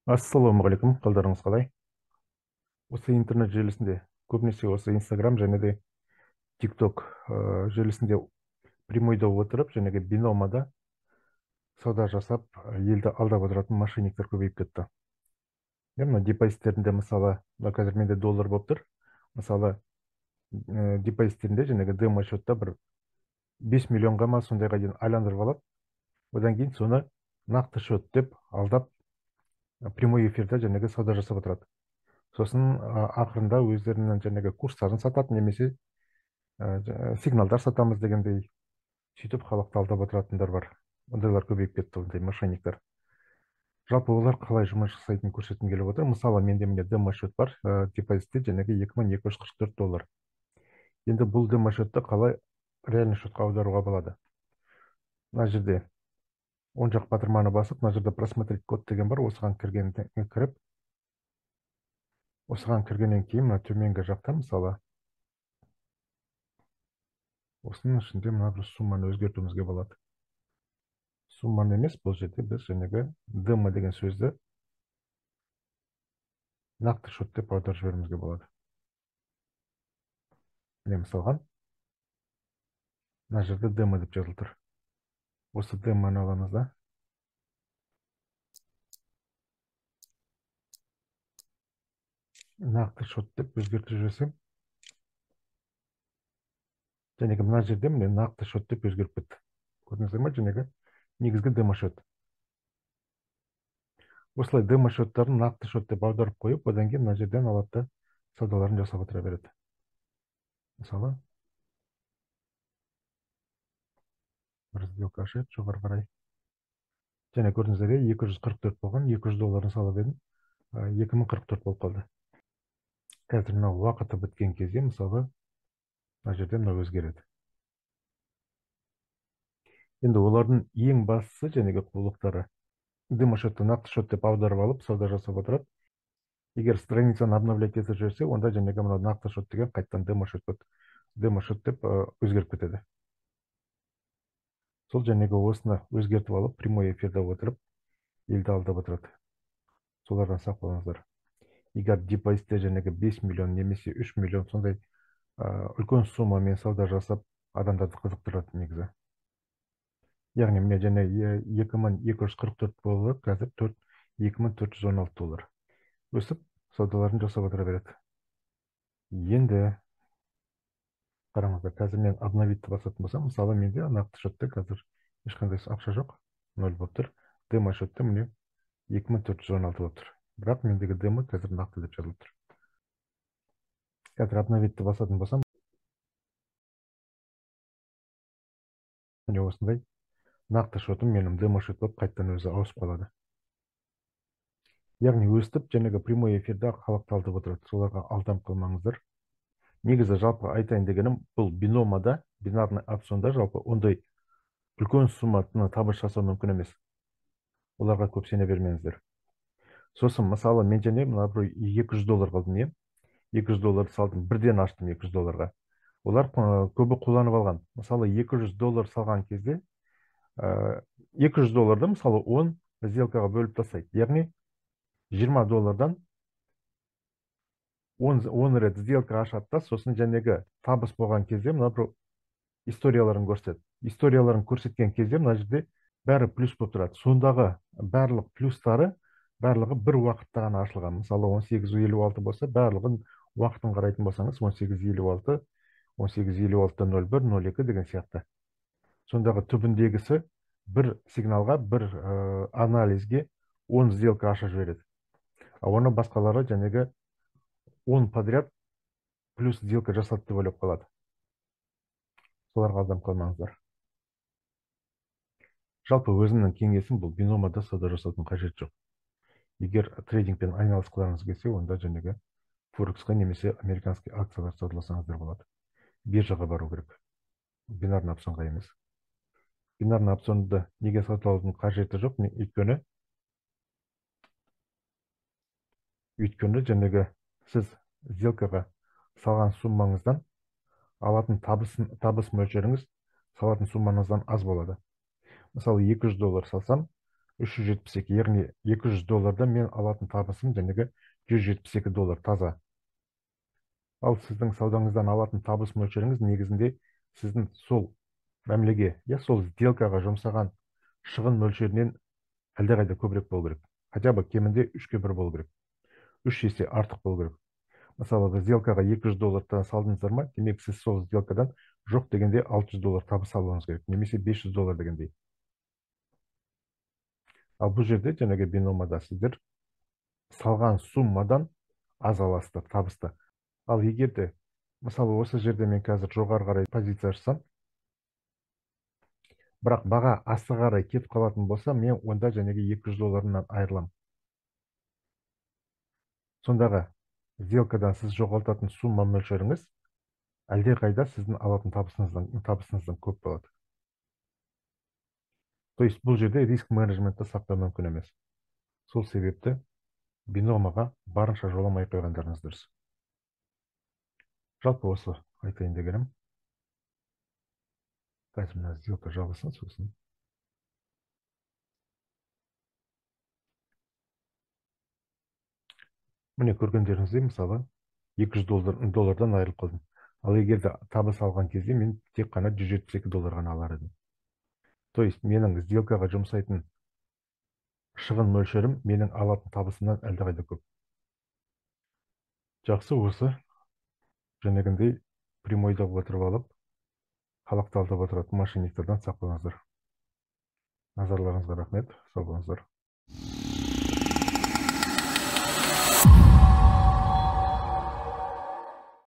Ассалаумағалейкум, қалдарыңыз қалай? Осы интернет желісінде, көбінесе осы Инстаграм және де ТикТок желісінде прямойда отырып, және де биномада сауда жасап, елді алдап отыратын мошенниктер көбейіп кетті. Мына депозиттерінде, мысалы, мына қазір менде доллар болып тұр. Мысалы, депозиттерінде және де демо счетта бір 5 миллионға ма сондайға дейін айландырып алады. Одан кейін соны нақты счет деп алдап, прямой эфирде және де сауда жасап отырады. Сосын ақырында өздерінің жаңағы курстарын сатады немесе сигналдар сатамыз дегендей, сөйтіп халықты алдап отыратындар бар. Ондайлар көбейіп кетті, ондай мошенниктер. Жалпы олар қалай жұмыс жасайтынын көрсеткім келіп отыр. Мысалы, менде міне демо счет бар, депозитте жаңағы 2244 доллар. Енді бұл демо счетты қалай реальный счетқа аударуға болады? Мына жерде оң жақ батырманы басып, мына жерде просмотреть код деген бар, осыған кіріп, осыған кіргеннен кейін мына төменгі жақта, мысалы, осының ішінде мына бір сумманы өзгертуімізге болады. Сумманы емес, бұл жерде біз жаңағы демо деген сөзді нақты счет деп аударып жіберуімізге болады. Міне, мысалға, мына жерде демо деп жазылып тұр. Осы демоны аламыз да. Нақты счет деп өзгертіп жіберсем, жәнегі мына жерде міне нақты счет деп өзгеріп кетті. Көрдіңіздер ме, жәнегі негізгі демо счет. Осылай демо счеттарын нақты счет деп аударып қойып, одан кейін мына жерден алады да саудаларын жасап отыра береді. Мысалы, бір сделка ашады жоғары қарай. Және көрдіңіздер, 244 болған, 200 долларын салып едім, 2044 болып қалды. Қазір мынау уақыты біткен кезде, мысалы, мына жерде мынау өзгереді. Енді олардың ең бастысы жәнегі қулықтары демо счетты нақты счет деп аударып алып сауда жасап отырады. Егер страницаны обновлять етіп жіберсе, онда жәнегі мынау нақты счет деген қайтадан демо счет болып, демо счет деп өзгеріп кетеді. Сол жәнегі осыны өзгертіп алып, прямой эфирде отырып, елді алдап отырады. Солардан сақ болыңыздар. Егер депозитте жәнегі 5 миллион немесе 3 миллион сондай үлкен суммамен сауда жасап, адамдарды қызықтырады негізі. Яғни міне және 2244 доллар, қазір 2416 доллар. Өсіп саудаларын жасап отыра береді. Енді қараңыздар, қазір мен обновить басатын болсам, мысалы, менде нақты счетта қазір ешқандай ақша жоқ, 0 болып тұр. Демо счетта міне 2416 болып тұр. Бірақ мендегі демо қазір нақты деп жазылып тұр. Қазір обновить басатын болсам, міне осындай нақты счетым менің демо счет болып қайтадан өзі ауысып қалады. Яғни өстіп жаңағы прямой эфирде халықты алдап отырады. Соларға алданып қалмаңыздар. Негізі жалпы айтайын дегенім, бұл биномада, бинарный опционда жалпы ондай үлкен сумманы табыс жасау мүмкін емес. Оларға көп сене бермеңіздер. Сосын, мысалы, мен және мына бір 200 доллар қалдым, иә? 200 долларды салдым, бірден аштым 200 долларға. Олар көбі қолданып алған. Мысалы, 200 доллар салған кезде, 200 долларды, мысалы, 10 сделкаға бөліп тастайды. Яғни, 20 доллардан 10 рет сделка ашады да, сосын жәнегі табыс болған кезде мына бір историяларын көрсетеді. Историяларын көрсеткен кезде мына жерде бәрі плюс болып тұрады. Сондағы барлық плюстары барлығы бір уақытта ғана ашылған. Мысалы, 18.56 болса, барлығын уақытын қарайтын болсаңыз, 18.56, 18.56 нөл бір, нөл екі деген сияқты. Сондағы түбіндегісі бір сигналға, бір анализге 10 сделка аша жібереді. А оны басқалары жәнегі 10 подряд плюс сделка жасады деп ойлап қалады. Соларға алданып қалмаңыздар. Жалпы өзімнің кеңесім, бұл биномада сауда жасаудың қажеті жоқ. Егер трейдингпен айналысқыларыңыз келсе, онда жәнегі форексқа немесе американский акциялар саудаласаңыздар болады. Биржаға бару керек. Бинарный опционға емес. Бинарный опционды неге сатып алудың қажеті жоқ? Өйткені жәнегі сіз сделкаға салған суммаңыздан алатын табыс мөлшеріңіз салатын суммаңыздан аз болады. Мысалы, 200 доллар салсам, 372, яғни 200 доллардан мен алатын табысым жәнегі 172 доллар таза. Ал сіздің саудаңыздан алатын табыс мөлшеріңіз негізінде сіздің сол мәмілеге, я сол сделкаға жұмсаған шығын мөлшерінен әлдеқайда көбірек болу керек. Хотя бы кемінде 3-ке 1 болу керек. 3 есе артық болу керек. Мысалы, сделкаға 200 доллардан салдыңыздар ма, демек сіз сол сделкадан жоқ дегенде 600 доллар табыс алуыңыз керек, немесе 500 доллар дегендей. Ал бұл жерде жаңағы биномада сіздер салған суммадан аз аласыздар табысты. Ал егер де, мысалы, осы жерде мен қазір жоғары қарай позиция ашсам, бірақ баға асты қарай кетіп қалатын болса, мен онда жаңағы 200 долларынан айырыламын. Сондағы сделкадан сіз жоғалтатын сумма мөлшеріңіз әлдеқайда сіздің алатын табысыңыздан көп болады. То есть бұл жерде риск менеджментті сақтау мүмкін емес. Сол себепті биномаға барынша жоламай қойғандарыңыз дұрыс. Жалпы осы айтайын дегенім. Қазір мына сделка жабылсын, сосын. Міне көргендеріңіздей, мысалы, 200 доллардан айырылып қалдым. Ал егер де табыс алған кезде мен тек қана 172 доллар ғана алар едім. То есть менің сделкаға жұмсайтын шығын мөлшерім менің алатын табысымнан әлдеқайда көп. Жақсы, осы жәнегіндей прямойда отырып алып, халықты алдап отыратын мошенниктерден сақ болыңыздар. Назарларыңызға рахмет, сау болыңыздар.